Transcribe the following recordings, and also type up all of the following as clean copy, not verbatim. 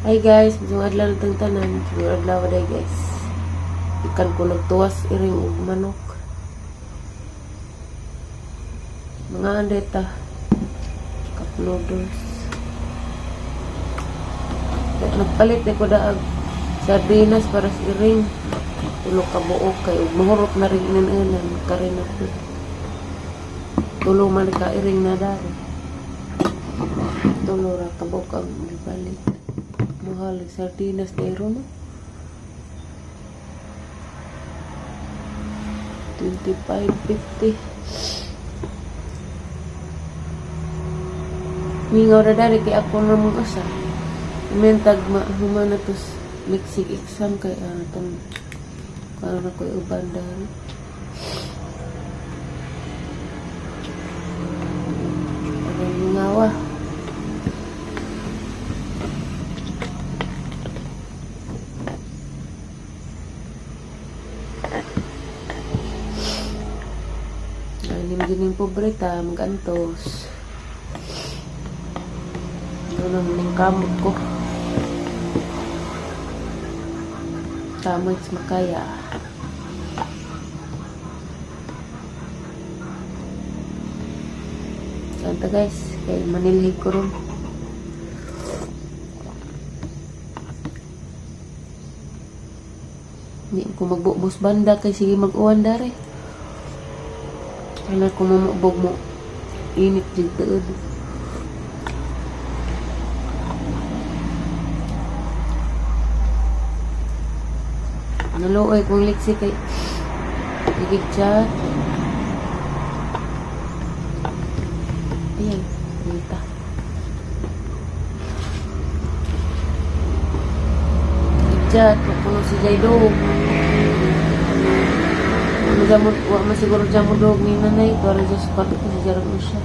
Hi guys, maayong adlaw natong tanan. Maayong adlaw day, guys. Ikan ko nagtuwas iring ug manok. Mga anday ta. Cup noodles. Nagpalit na ko daag sardinas para sa iring. Tulo ka buok kay ug mahurot na rin inan-inan karin ako. Tulo man ka iring na dari. Tulo ra ka buok ang gipalit. Mahal ang sardinas na iro, no? 25.50. Mingaw na dari kay ako na mong usa. Mentag ma human na tos mixing exam kay ano tong kano na ko uban dari. Aron mingawa. Anim gining pobreta, magantos. Ano nang ning kamot ko. Kamot makaya. Kanta guys, kay manilhig ko ron. Hindi ko magbubos banda kay sige mag-uwan dare. Kaya ko mamubog mo init jud tuod. Naluoy kong liksi kay igig chat. Ayan, dita. Chat, puno si Jaido. Ano jamot, wa man siguro jamot dog ni nanay, pero just kwarto si Jarang siya.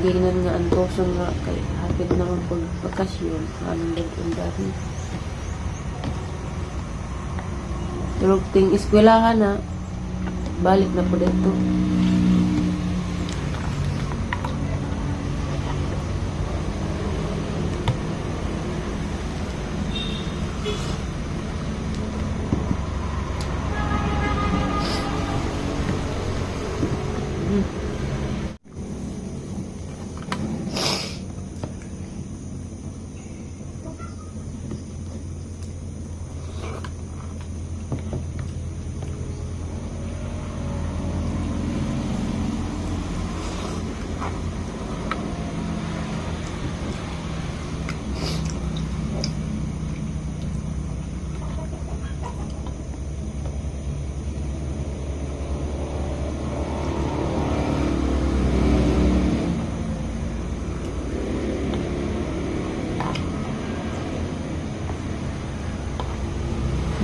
Ginan nga antoson nga kay hapit na ang pagbakasyon, anong dagong dami. Tulog ting eskwelahan na, balik na po dito.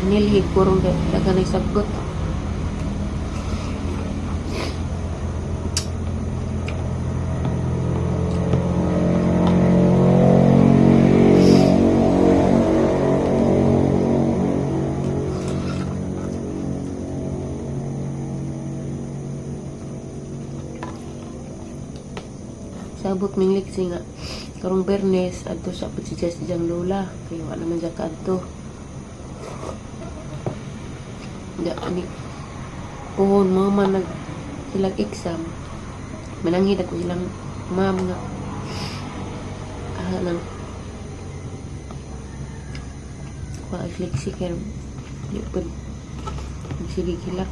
Nilhig ko ron kay dagan ay sagbot. Sabot ming liksi nga karong Bernes adto sa pud si Jess diyang lola kay wa naman siya kaadto. Da ani pohon mama nag silang exam. Mananghid ako silang ma'am nga ah, nang kuha liksi kay di pud sige kilak.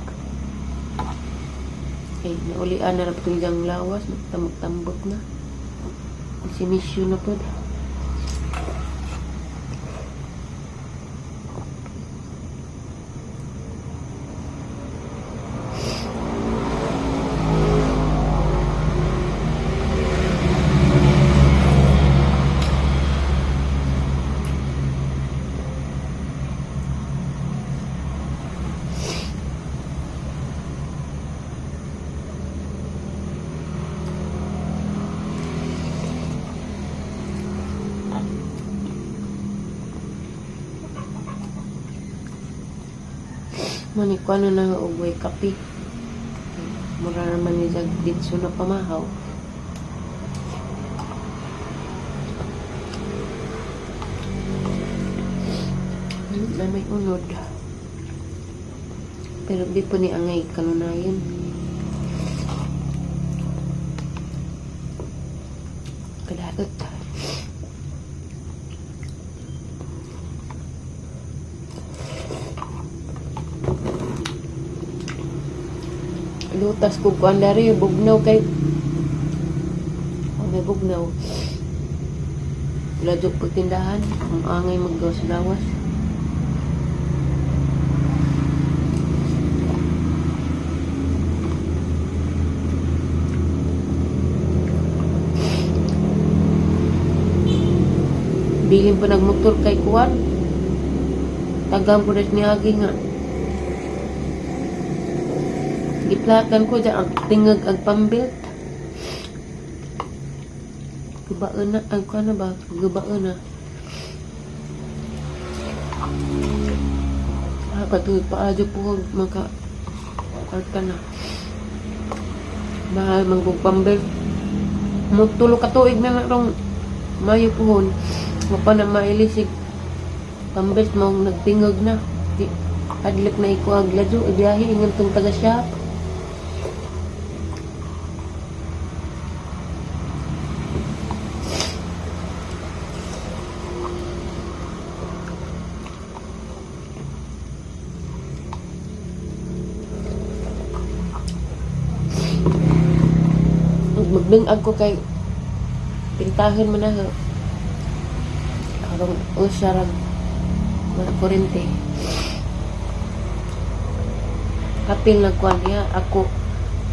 Eh, naulian na ra pud iyang lawas, magtambok na. Si mission na pud. Mani ko ano na og way kape. Mura naman ni jag ditso na pamahaw. Na may unod. Pero di po ni angay kanunayan. Kadaot. Lutas ko kuan dari bugnaw kay. Oh, may bugnaw. Wala jud pagtindahan. Ang angay maggawas-gawas. Bilin pa nagmotor kay kuan. Tagang po na niagi nga. Giplakan ko dyan ang tingag ang pambilt. Gubaan na, ang kuan na ba? Gubaan na. Ah, patuloy pa adyo po maka kuan ka na. Mahal manggug pambilt. Mutulo ka tuig na rong Mayo puhon. Mapa na mailisig. Pambilt maong nagtingog na. Di, adlok na iko ang ladyo. Ibiyahe ingan tong taga shop. Magdungag ko kay pintahan man na ho. Karong usarag mga kurente. Kapil na kuan niya ako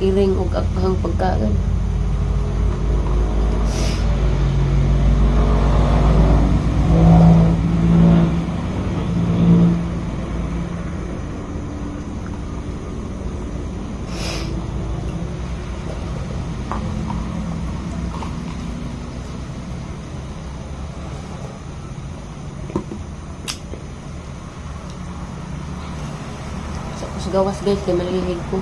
iring og aghang pagkaon. Sa ko sa gawas, guys, kay malilihig ko.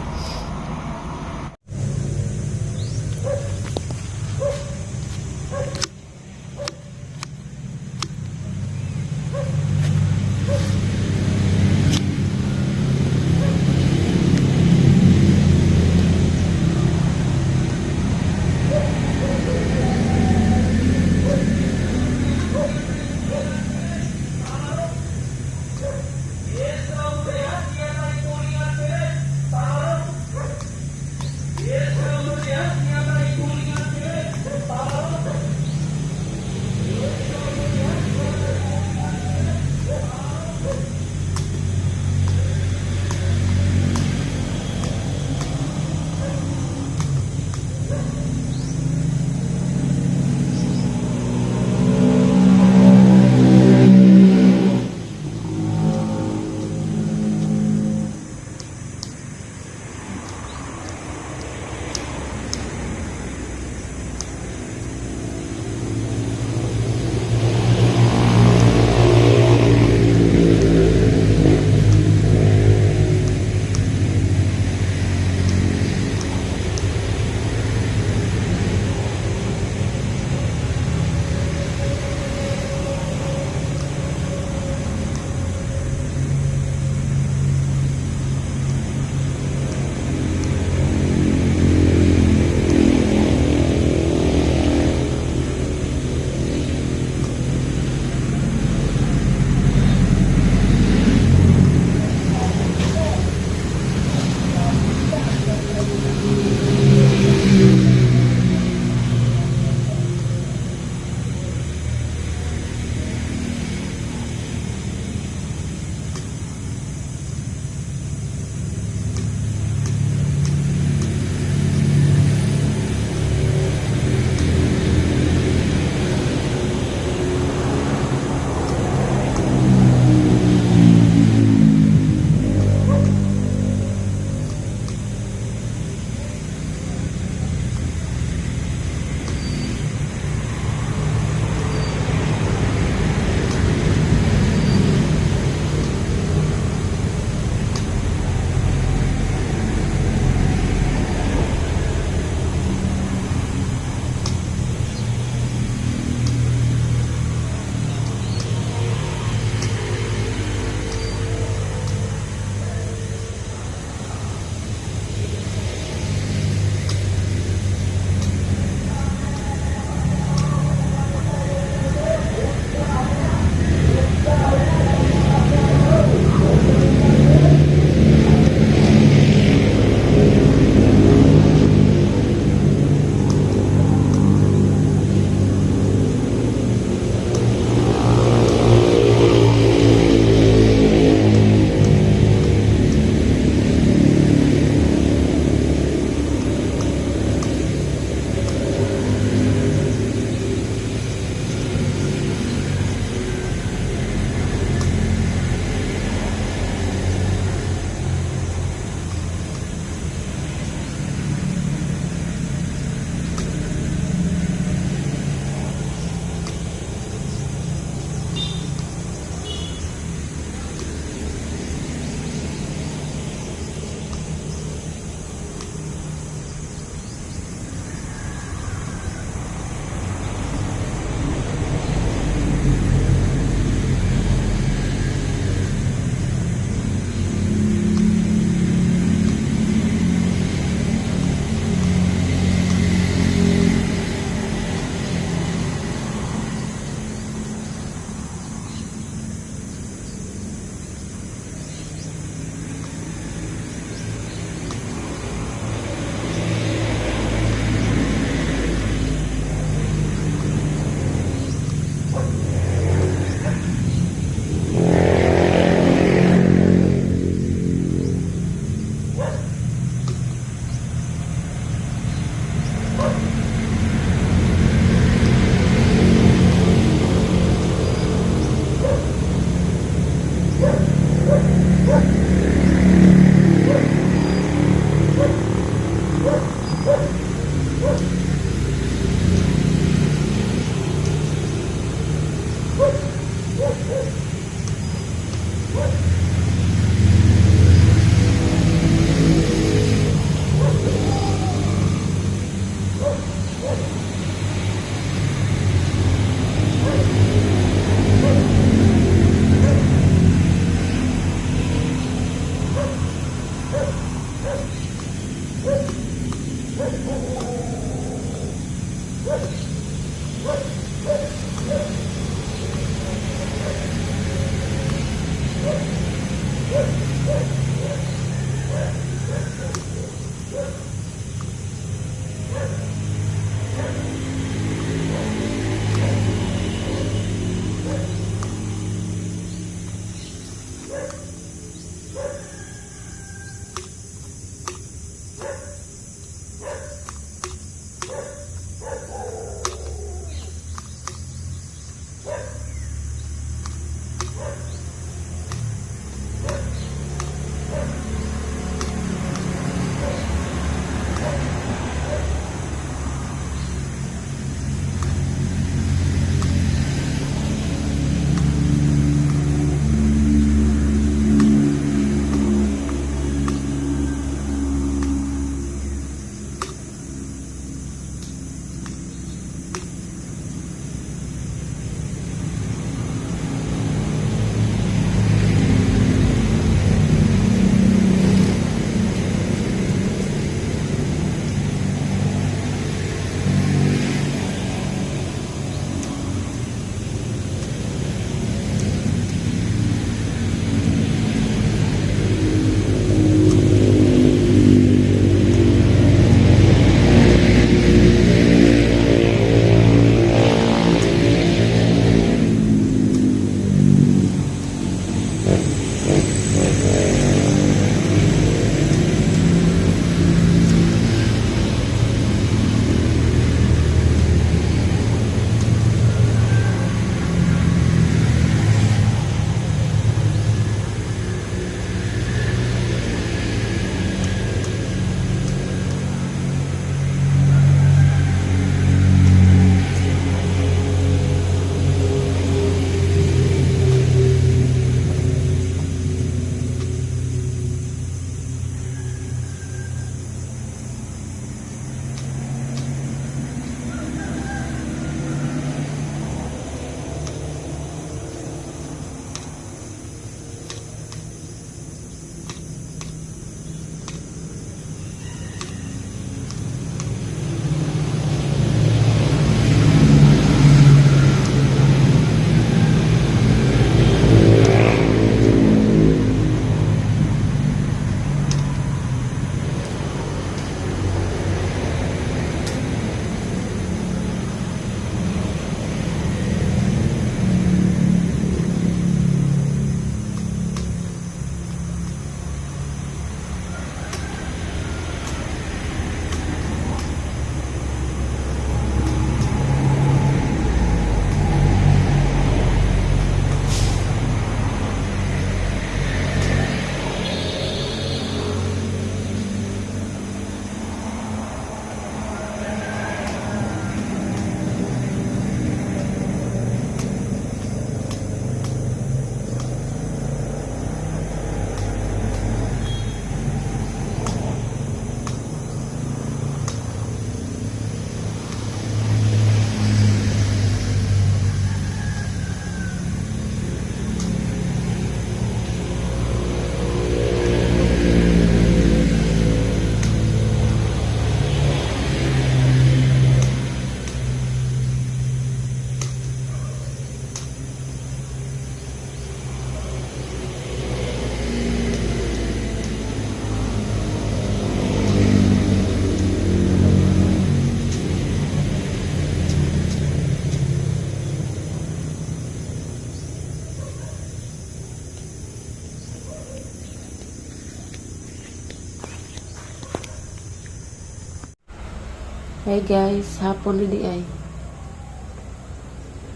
Hey guys, hapon na di ay.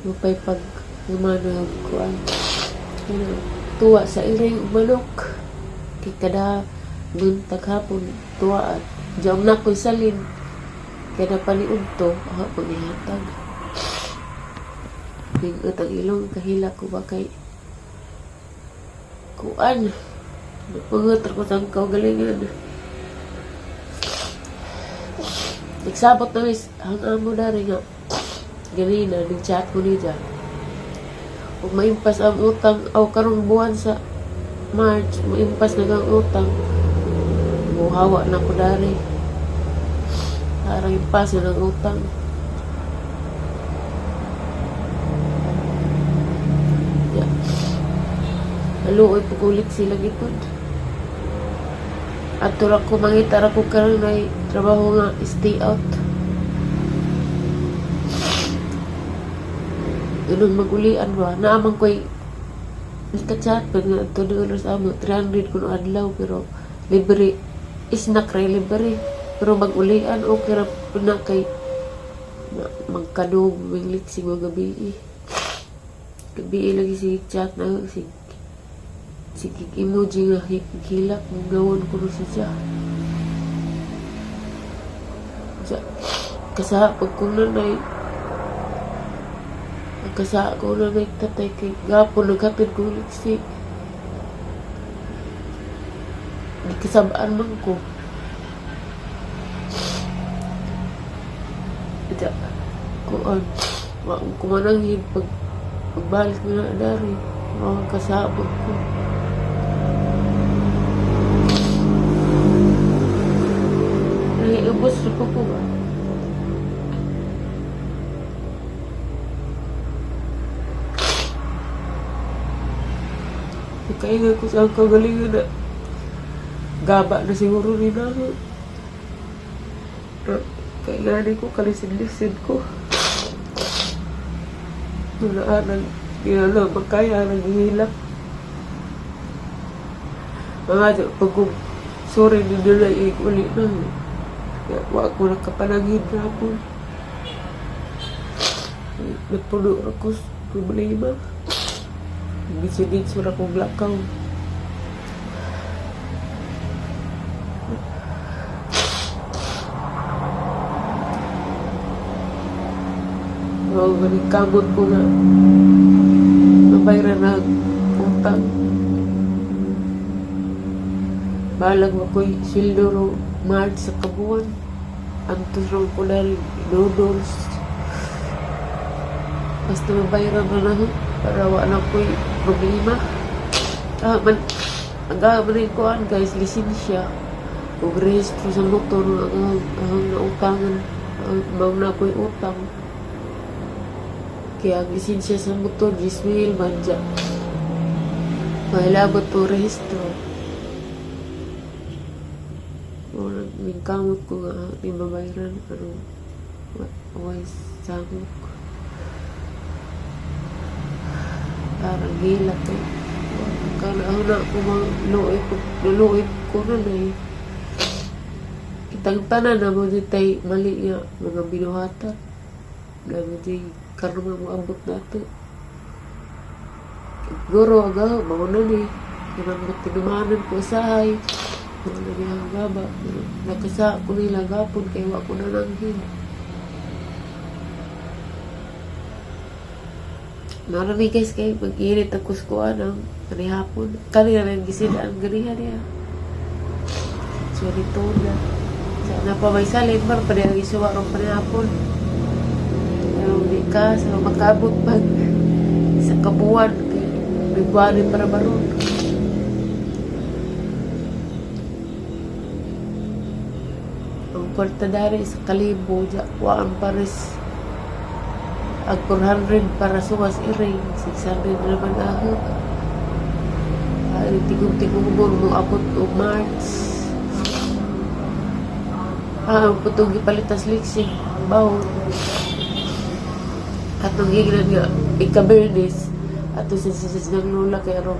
Lupay pag humanag kuan. Ano, tuwa sa iring manok. Kay kada buntag hapon tuwa at diyan na ko'y salin. Kaya na paniud to, aha, pag-ihatag. Bingot ang ilong, kahila ko ba kay kuan. Napungot ko sa kaugalingan. Nagsabot na mis, ang amo na rin nga. Ganina, nag-chat ko niya. Ug maimpas ang utang, aw karong buwan sa March, maimpas na ang utang. Muhawa na ko dari. Parang impas na ang utang. Ya. Naluoy pag sila gipod. At ra ko mangita ra ko karon ay trabaho nga stay out. Ganun magulian ba? Naamang ko'y ikachat pag nga ito doon sa amo 300 kuno adlaw pero libre snack ra libre pero magulian okay ra pud na kay na, magkanog minglit siguro gabi gabi lagi si chat na si sige emoji nga hilak mo gawon ko ro siya. Sa kasa pag ko nanay kasa ko nanay tatay kay gapon naghatid ko liksi gikasabaan man ko. Ita kuan wa ko mananghid pag pagbalik na dari mga kasabot ko. Nahiubos na po ko ba? Nakaingat ko sa kagalingan na gaba na siguro rin ako. Kailangan ko, kalisid-lisid ko. Wala nang, di na lang makaya, naghihilak. Mga pag kung sorry ni nila uli na. Kaya wa ko nakapananghid na ako. Napuno ako sa problema. Bitso-bitso ra kong lakaw. Oo, galing kamot ko na mabayran na ang utang. Balag mo ko'y sweldo ro March sa kabuan. Antos ro ko na rin noodles. Basta mabayran na na para wala ko'y problema. Ah, man, ang gagawin ko guys, lisensya. Ug rehistro sa motor ang nautangan. Ang mau na ko'y utang. Kaya ang lisensya sa motor, 10,000 man dyan. Mahilabot to rehistro. O, nagkamot ko nga, di mabayaran, pero way sangok. Parang hilak eh. Kana ko mga luoy ko, luoy ko na na eh. Kitang tanan na mo di tay mali nga mga binuhatan. Na mo di karon nga moabot nato. Siguro aga mao na ni. Kanang tinumanan ko usahay. Mao na niya ang gaba. Pero nakasa ko nila gapon kay wa ko nananghin. Marami guys kay mag-init ang kuskuan ang kanihapon. Kanina lang gisida ang ganihan niya. Sorry to na. Sa na pa may salin mar pa ang isuwa rong panihapon. Pero di ka sa makaabot pag sa kabuan kay may buwanin para baron. Ang kwarta dari sa kalibo, ja, waan pares ag 400 para suwas iring, 600 na naman ako. Ay, tigong-tigong mo mo abot o March. Ah, ang putong gipalitas liksi, bawo. Atong hignan nga, ikabernes, ato sa sisis ng lula kay aron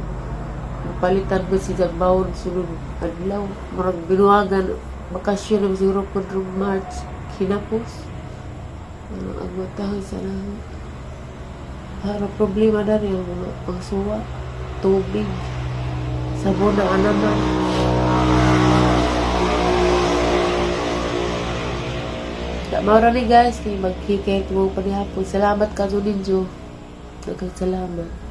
palitan ko si Jag bawon sunod adlaw. Murag binuwagan, bakasyon ang siguro po March. Hinapos. Ano, agwatahan sa na. Para problema na rin ang mga pangsuwa, tubig, sabon na anaman. Maura ni guys, kay magkikay mo pa hapon. Salamat ka ninyo. Daghang salamat.